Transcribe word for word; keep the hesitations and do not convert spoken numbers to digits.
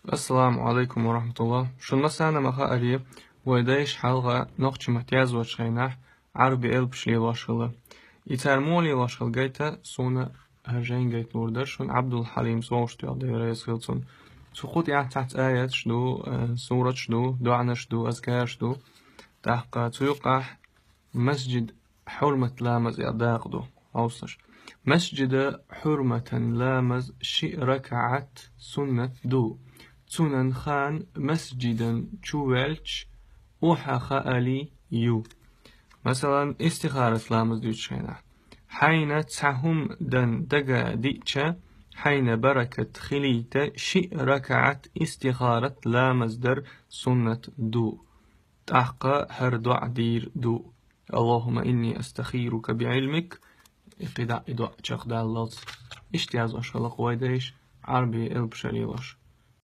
Ассаламу Ӏалайкум ва рахьматуллахӀ. Шун массанена ма хаъара, вай дайша хьалха нохчийн маттахь яздечу хенахь Ӏарбийн элпаш лелош хилла. И цара муха лелош хилла гайта, суна хӀара жайна гайта луур дара шуна Ӏабдул-Хьалим СовгӀатов, Дела реза хила цунна. Цу кху тӀехь цхьацца аяташ ду, э, сураташ ду, доӀанаш ду, азкараш ду. ТӀаккха цу юкъахь масжид хьурмат ламаз яха дакъа ду. Хьовсалаш. Масжида хьурматан ламаз шиъ ракаӀат суннат ду. Цунна хан масжидан чу ваьлча, охьа хаали ю. Масалан, истихарат ламаз дуьйцучу хенахь. Хьайна цхьа хӀума дан дага диъча, хьайна баракат хилийта шиъ ракаӀат истихарат ламаз дар суннат ду. ТӀаккха хӀара доӀа дийр ду: «Аллахумма инни астахирука би Ӏилмик». И кхидӀа и доӀа чекхдаллалц. Иштта яздеш хилла вай дайша Ӏарбийн элпаш лелош.